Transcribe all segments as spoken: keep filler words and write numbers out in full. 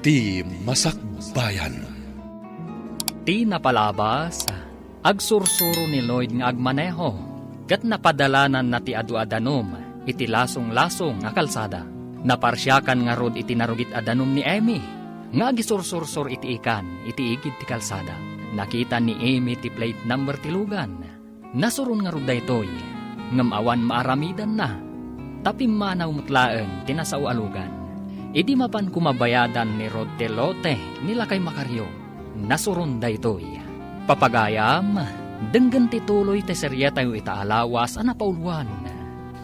Ti Masakbayan. Ti napalabas, agsursuro ni Lloyd nga agmaneho, ket napadalananna ti adu a danum iti lasonglasong a kalsada. Naparsiakan ngarud iti narugit a danum ni Amy nga agisursursor iti ikan iti igid ti kalsada. Nakita ni Amy ti plate number ti lugan. Nasuron ngarud daytoy, ngem awan maaramidanna, ta pimmanaw met laeng ti nasao a lugan. Idi mapan koma bayadan ni Rod ti lote ni Lakay Macario, nasuron daytoy. Papagayam, denggen ti tuloy ti serietayo ita a lawas a napauluan.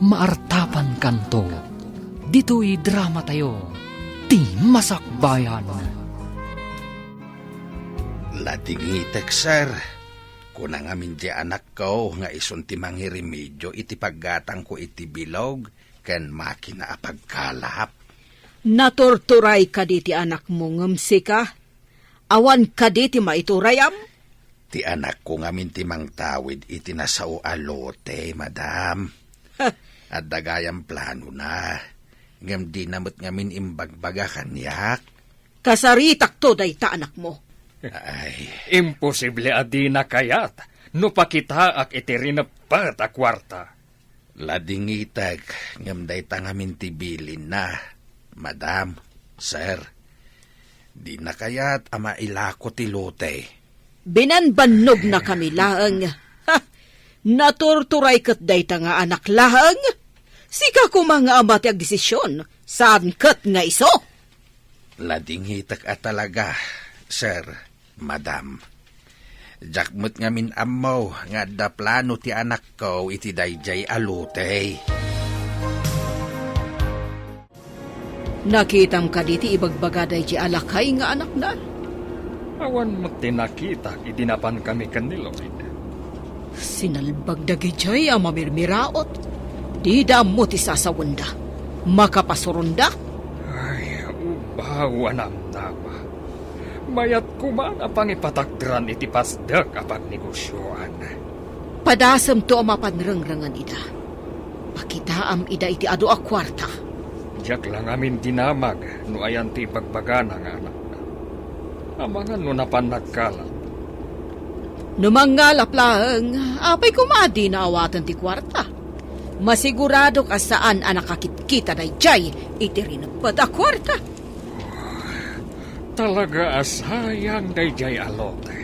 Maartapankanto, ditoy dramatayo, Ti Masakbayan. Ladingitek, sir. Kuna ngamin di anakko nga isun ti mangiremedio iti paggatangko iti bilog ken makina a pagkalap. Naturturay kadi ti anakmo ngem sika? Awan kadi ti maiturayam? Ti anakko ngamin ti mangtawid iti nasao a lote, madam. Ha. Adda gayam planona, ngem dina met ngamin imbagbaga kaniak. Kasaritakto dayta anakmo. Ay. Imposible a dina kayat no pakitaak iti rineppet a kuarta. Ladingitek, ngem dayta ngamin ti bilinna, madam, sir. Dina kayat a mailako ti lote. Binanbannogna kami laeng. Ha! Naturturay ket dayta nga anak laeng. Sika koma nga ama ti agdesision, saan ket nga isu. Ladingitek a talaga, sir, madam. Diak met ngamin ammo nga adda plano ti anakko iti daydiay a lote. Nakitam kadi ti ibagbaga daydiay a lakay nga anakna? Awan met ti nakitak idi napankami ken ni Lloyd. Sinalbag dagidiay a mamirmiraot. Dida ammo ti sasawenda. Makapasuronda. Ay, ubaw a namnama. Mayat koma a pangipatakderan iti pasdek a pagnegosioan. Padasemto a mapan rengrengen ida. Pakitaam ida iti adu a kuarta. Diak la ngamin dinamag no ayan ti ibagbagana nga anakna. Amangan no napan nagkalap. No mangngalap laeng, apay koma a dina awaten ti kuarta? Masiguradok a saan a nakakitkita daydiay iti rineppet a kuarta. Talaga a sayang daydiay a lote.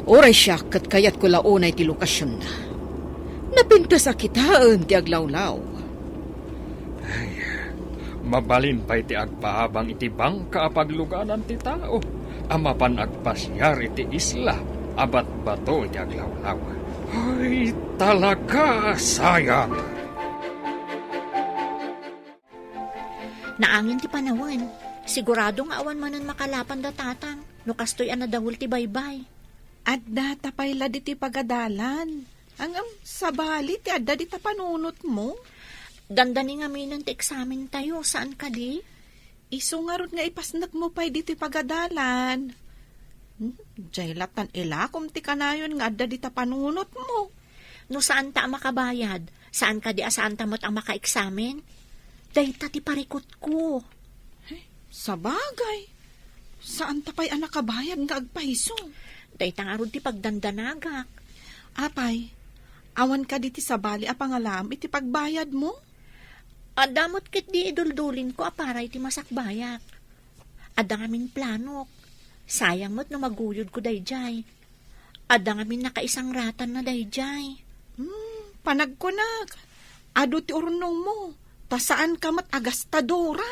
Uray siak ket kayatko la unay ti lokasionna. Napintas a kitaen ti aglawlaw. Ay, mabalin pay ti agpaabang iti bangka a pagluganan ti tao a mapan agpasiar iti isla a batbato iti aglawlaw. Ay, talaga a sayang! Naangin ti panawen. Sigurado nga awan manen makalapan da tatang no kastoy a nadawel ti baybay. Adda ta pay la ditoy pagadalan. Ngem, sabali ti adda dita panunotmo? Dandani ngaminen ti eksamentayo, saan kadi? Isu ngarud nga ipasnekmo pay ditoy pagadalan. Hmm, diay lattan ilakom ti kanayon nga adda dita panunotmo. No saanta a makabayad, saan kadi a saanta met a makaeksamen? Dayta ti parikutko. Ay, sabagay. Saanta pay a nakabayad nga agpayso. Dayta ngarud ti pagdandanagak. Apay, awan kadi ti sabali a pangalaam iti pagbayadmo? Adda met ketdi iduldulinko a para iti masakbayak. Adda ngamin planok. Sayang met no maguyodko daydiay. Adda ngamin nakaisangratanna daydiay. Hmm, panagkunak, adu ti urnongmo, ta saanka met a gastadora.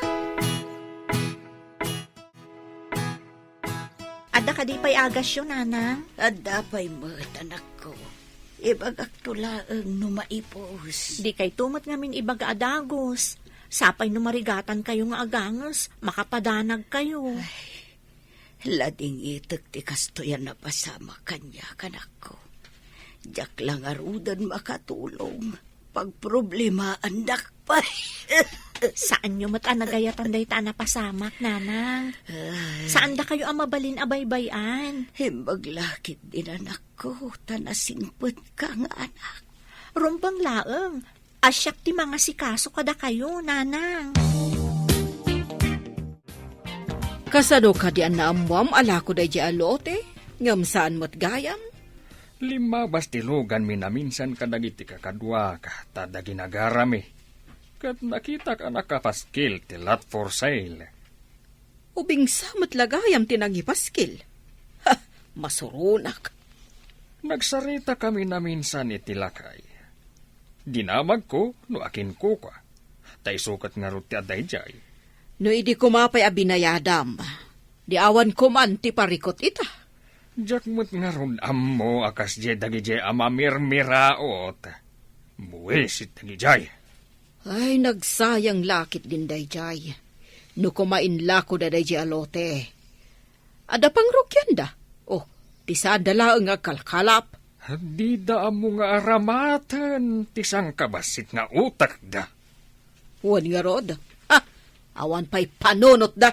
Adda kadi pay agasyo, nanang? Adda pay met, anakko. Ibagakto laeng no maipus. Dikayto met ngamin ibaga a dagus. Sapay no marigatankayo nga aganges, makapadanagkayo. Ay, ladingitek ti kastoy a napasamak kaniak, anakko. Diak la ngaruden makatulong. Pagproblemaandak pay. Saanyo met a nagayatan dayta a napasamak, nanang. Ay. Saandakayo a mabalin a baybay-an. Imbag la ketdin, anakko, ta nasingpetka nga anak. Rumbeng laeng, a siak ti mangasikaso kadakayo, nanang. Kasano kadi a naammoam a lako daydiay a lote, ngem saan met gayam? Limmabas ti luganmi naminsan kadagiti kakaduak ta adda ginagarami. Ket nakitak a nakapaskil ti lot for sale. Ubingsa met la gayam ti nangipaskil. Ha, masuronak. Nagsaritakami naminsan iti lakay. Dinamagko no akinkukua. Ta isu ket ngarud ti adda idiay. No idi koma pay a binayadam, di awan koman ti parikut ita. Diak met ngarud ammo a kasdiay dagidiay a mamirmiraot. Buisit dagidiay. Ay, nagsayang la ketdin daydiay. No koma inlakoda daydiay a lote. Adda pangrugianda. Oh, ti saanda laeng nga agkalkalap. Dida ammo nga aramaten ti sangkabassit nga utekda. Wen ngarud, ha, awan pay panunotda.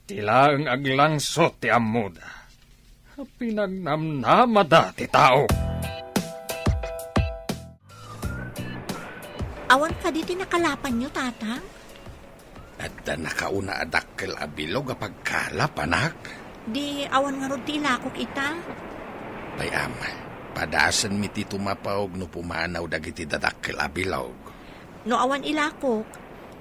Ti laeng aglangsot ti ammoda. Pinagnamnamada ti tao. Awan kadi ti nakalapanyo, Tatang? Adda nakauna a dakkel a bilog a pagkalap, anak. Di awan ngarud ti ilakok ita? Pay-am, padasenmi ti tumapawg no pumanaw dagiti dadakkel a bilog. No awan ilakok,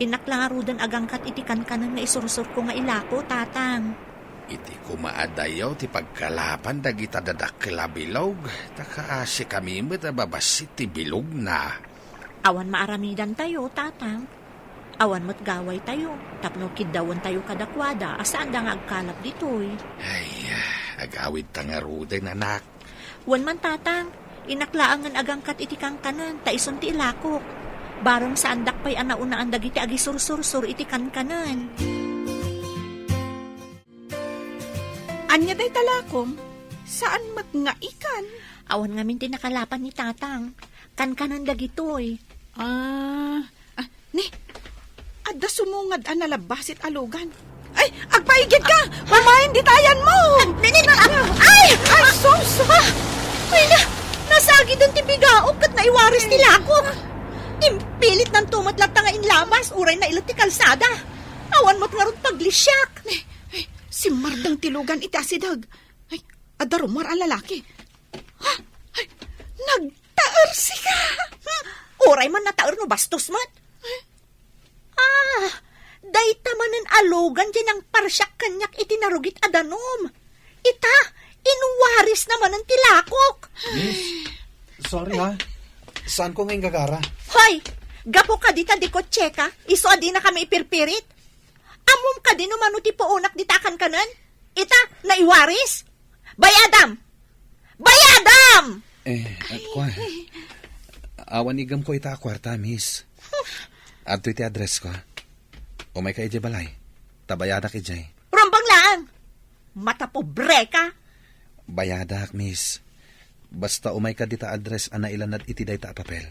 innak la ngaruden agangkat iti kankanen nga isursurko nga ilako, Tatang. Iti koma a dayaw ti pagkalapan dagita dadakkel a bilog, ta kaasikami met a babassit ti bilogna. Awan maaramidantayo, Tatang. Awan met gawaytayo tapno kiddawentayo kadakuada a saanda nga agkalap ditoy. Ay, agawidta ngaruden, anak. Wen man, Tatang, innak laengen agangkat iti kankanen ta isun ti ilakok. Bareng saandak pay a naunaan dagiti agisursursor iti kankanen. Ania dayta lakom? Saan met nga ikan? Awan ngamin ti nakalapan ni Tatang. Kankanen dagitoy. Ah, ah, ni, adda sumungad a nalabbasit a lugan. Ay, agpaigid ka! Pamain dita ayanmo! Ah, ni, ni, ah, ay! Ay, sus! Ah, ay na, nasagiden ti bigaok ket naiwaris ti lakok. Impilitnanto met latta nga inlabas, uray nailet ti kalsada. Awan met ngarud paglisiak. Ni, ay, simmardeng ti lugan iti asideg. Ay, adda rummuar a lalaki. Ha? Ay, nagtaersika! Hmm, uray man nataer no bastos met. Ah, dayta manen a lugan ti nangparsiak kaniak iti narugit a danum. Ita, inwarisna manen ti lakok. Miss, sorry ha. Saanko nga inggagara. Hoy, gapu kadi ta dikotseka, isu a dinakami ipirpirit. Ammom kadi no mano ti puonak dita a kankanen? Ita, naiwaris? Bayadam! Bayadam! Eh, at kuan. Awan igamko ita a kuarta, miss. Adtoy ti addressko. Umayka idiay balay. Ta bayadak idiay. Rumbeng laeng! Matapobreka! Bayadak, miss. Basta umayka dita address a nailanad iti dayta a papel.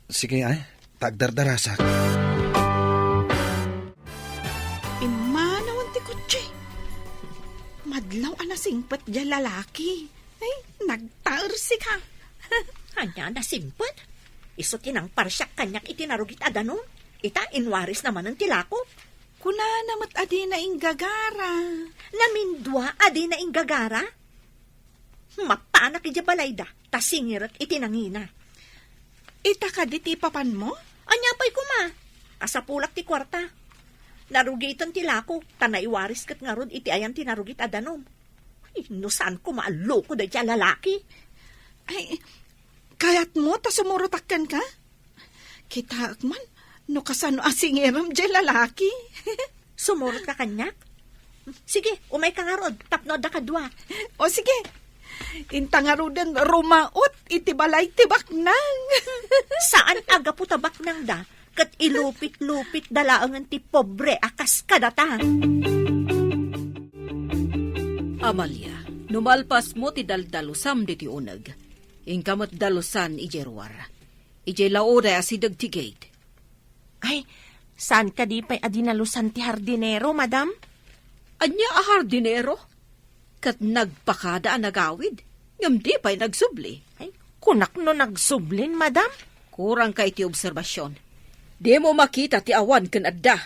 Sige, ay, ta agdardarasak. Immanawen ti kotse. Madlaw a nasingpet diay lalaki. Ay, nagtaersika. Ania a nasingpet? Isu ti nangparsiak kaniak iti narugit a danum. Ita, inwarisna manen ti lakok. Kunana met a dina inggagara. Namindua a dina inggagara? Mapanak idiay balayda, ta singirek iti nangina. Ita kadi ti ipapanmo? Ania pay koma? Asapulak ti kuarta. Narugiten ti lakok, ta naiwaris ket ngarud iti ayan ti narugit a danum. Ay, no saan koma a loko daydiay a lalaki? Ay, kayatmo ta sumurotak kenka? Kitaek man no kasano a singirem diay lalaki. Sumurotka kaniak? Sige, umayka ngarud tapno adda kadua. O sige. Inta ngaruden rumaot iti balay ti baknang. Saan a gapu ta baknangda, ket ilupit-lupitda laengen ti pobre a kas kadata. Amalia, no malpasmo ti daldalusam ditoy uneg, inka met dalusan idiay ruar. Idiay laoday asideg ti gate. Ay, saan kadi pay a dinalusan ti hardinero, madam? Ania a hardinero? Ket nagpakada a nagawid, ngem di pay nagsubli. Ay, kunak no nagsublin, madam? Kurangka iti obserbasion. Dimo makita ti awan ken adda.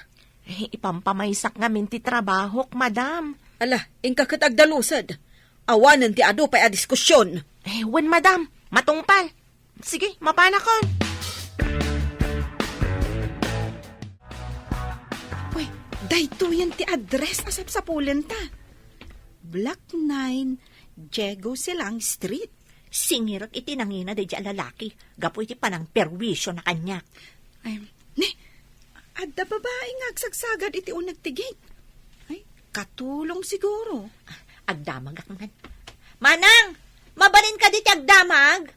Eh, ipampamaysak ngamin ti trabahok, madam. Ala, inka ket agdalused. Awanen ti adu pay a diskusion. Eh, wen, madam. Matungpal. Sige, mapanakon. Uy, daytoyen ti address a sapsapulenta. Block nine, Diego Silang Street. Singirek iti nangina daydi a lalaki gapu iti panangperwisio na kaniak. Ay, ni, adda babai nga agsagsagad iti uneg ti gate. Ay, katulong siguro. Agdamagak man. Manang, mabalin kadi ti agdamag?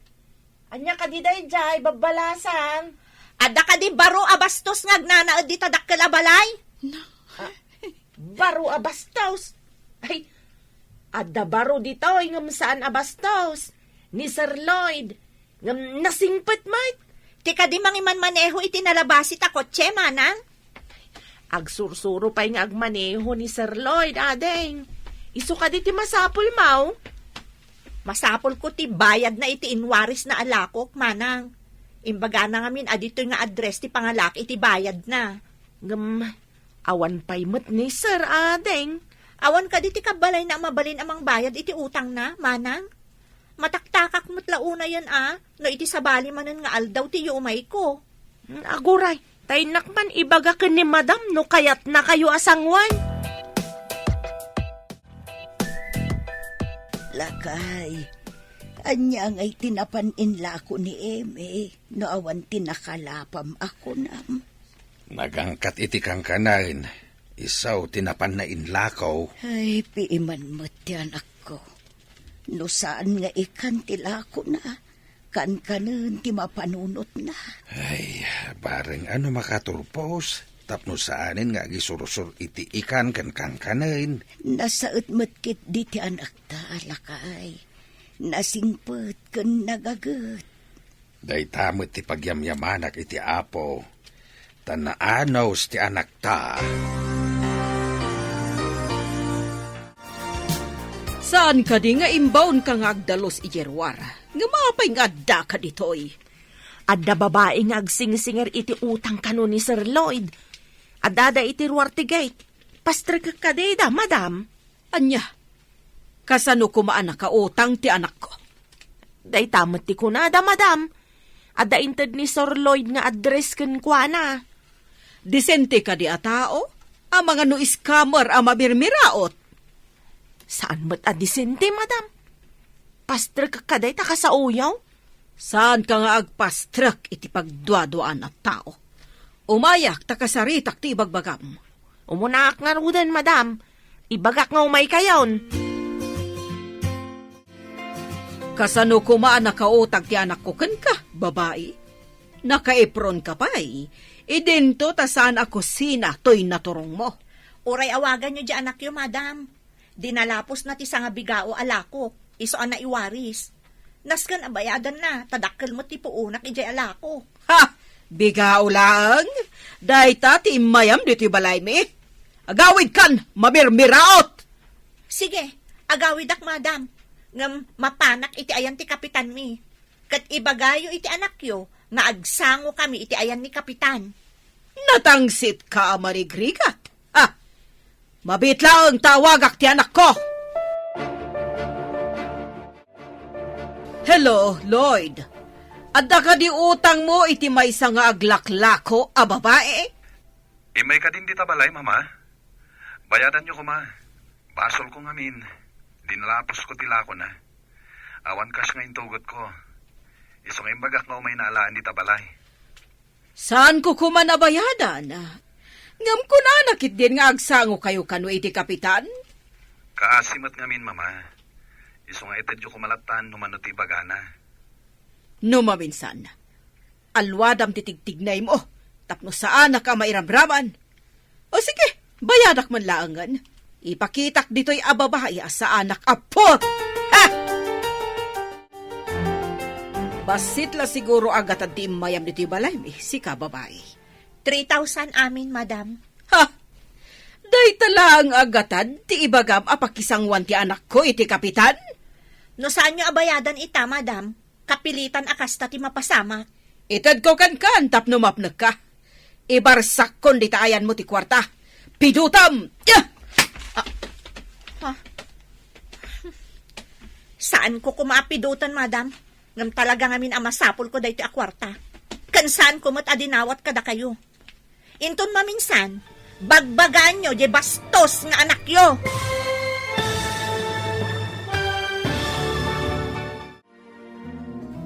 Ania kadi daydiay, babbalasan? Adda kadi baro a bastos nga agnanaed dita dakkel a balay? Na. Ah, baro a bastos? Ay, adda baro ditoy ngem saan a bastos. Ni Sir Lloyd, ngem nasingpet met. Ti kadi mangimanmaneho iti nalabasi ta kotse, manang? Agsursuro pay nga agmaneho ni Sir Lloyd, ading. Isu kadi ti masapul, maw? Masapulko ti bayadna iti inwarisna a lakok, manang. Imbagana ngamin a ditoy nga address ti pangalak iti bayadna. Ngem, awan pay met ni Sir, ading. Awan kadi ti kabbalayna a mabalin a mangbayad iti utangna, manang? Mataktakak met la unayen a, no iti sabali manen nga aldaw ti yumayko. Hmm, aguray, ta innak man ibaga ken ni madam no kayatnakayo a sanguan. Lakay, ania ngay ti napan inlako ni Eme no awan ti nakalapam a kunam? Nagangkat iti kankanaen, isu ti napanna inlako. Ay, piiman met ti anakko. No saan nga ikan ti lakona, kankanen ti mapanunotna. Ay, bareng a no makaturpos, tapno saanen nga agisursor iti ikan ken kankanen. Nasaet met ketdi ti anakta, lakay. Nasingpet ken nagaget. Dayta met ti pagyamyamanak iti Apo, ta naanus ti anakta. Saan kadi nga imbaonka nga agdalus idiay ruar? Ngem apay nga addaka ditoy? Adda babai nga agsingsingir iti utang kano ni Sir Lloyd. Addada iti ruar ti gate. Pastrekek kadi da, madam. Ania? Kasano koma a nakautang ti anakko? Dayta met ti kunada, madam. Adda inted ni Sir Lloyd nga address kenkuana. Disente kadi a tao? Amangan no scammer a mamirmiraot? Saan met a disente, madam. Pastrek kadi ta kasaoyo? Saanka nga agpastrek iti pagduaduaan a tao. Umayak ta kasaritak ti ibagbagam. Umunaak ngaruden, madam. Ibagak nga umaykayon. Kasano koma a nakautang ti anakko kenka, babai? Nakaipronka pay. Idinto ta saan a kusina toy naturongmo. Uray awaganyo diay anakyo, madam. Dinalapusna ti sangabigao a lakok, isu a naiwaris. Nasken a bayadanna, ta dakkel met ti puonak idiay a lako. Ha! Bigao laeng? Dayta ti immayam ditoy balaymi? Agawidkan, mamirmiraot! Sige, agawidak, madam. Ngem mapanak iti ayan ti kapitanmi. Ket ibagayo iti anakyo nga agsangokami iti ayan ni kapitan. Natangsitka a marigrigat. Ha! Mabiit laeng ta awagak ti anakko. Hello, Lloyd. Adda kadi utangmo iti maysa nga aglaklako a babai? Immay kadin dita balay, Mama. Bayadanyo koma. Basolko ngamin. Dinalaposko ti lakona. Awan cash nga intugotko. Isu nga imbagak nga umayna alaen dita balay. Saanko koma a bayadan? Ngem kunana ketdin nga agsangokayo kano iti kapitan? Kaasi met ngamin, Mama. Isu nga itedyo koma lattan no mano ti ibagana. No maminsan, alwadam ti tigtignaymo tapno saanak a mairamraman. O sige, bayadak man laengen. Ipakitak ditoy a babai a saanak a put! Ha! Bassit la siguro a gatad ti immayam ditoy balaymi, sika babai. Three thousand amin, madam. Ha! Dayta laeng a gatad ti ibagam a pakisanguan ti anakko iti kapitan? No saanyo a bayadan ita, madam, kapilitan a kasta ti mapasamak. Itedko kenkan tapno mapnekka. Ibarsakkon dita ayanmo ti kuarta. Pidutam! Ah! Ah! Ha? Saanko koma a piduten, madam. Ngem talaga ngamin a masapulko daytoy a kuarta. Ken saanko met a dinawat kadakayo. Inton maminsan, bagbagaanyo diay bastos nga anakyo.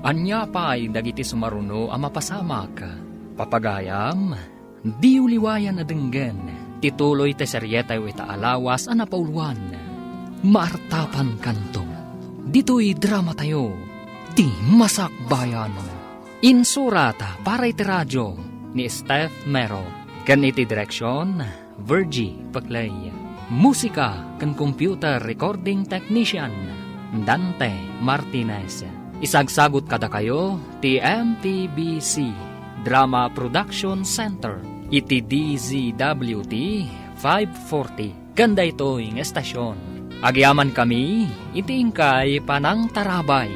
Ania pay dagiti sumaruno a mapasamak? Papagayam, diyo liwayan a denggen ti tuloy ti serietayo ita a lawas a napauluan, Maartapankanto. Ditoy dramatayo, ti Masakbayan. Insurat para iti radio ni Steph Mero. Ken iti direksion, Virgie Paclay. Musika ken computer recording technician, Dante Martinez. Isagsagut kadakayo ti M P B C Drama Production Center iti D Z W T five forty. Ken daytoy nga estasion, agyamankami iti inkay panangtarabay.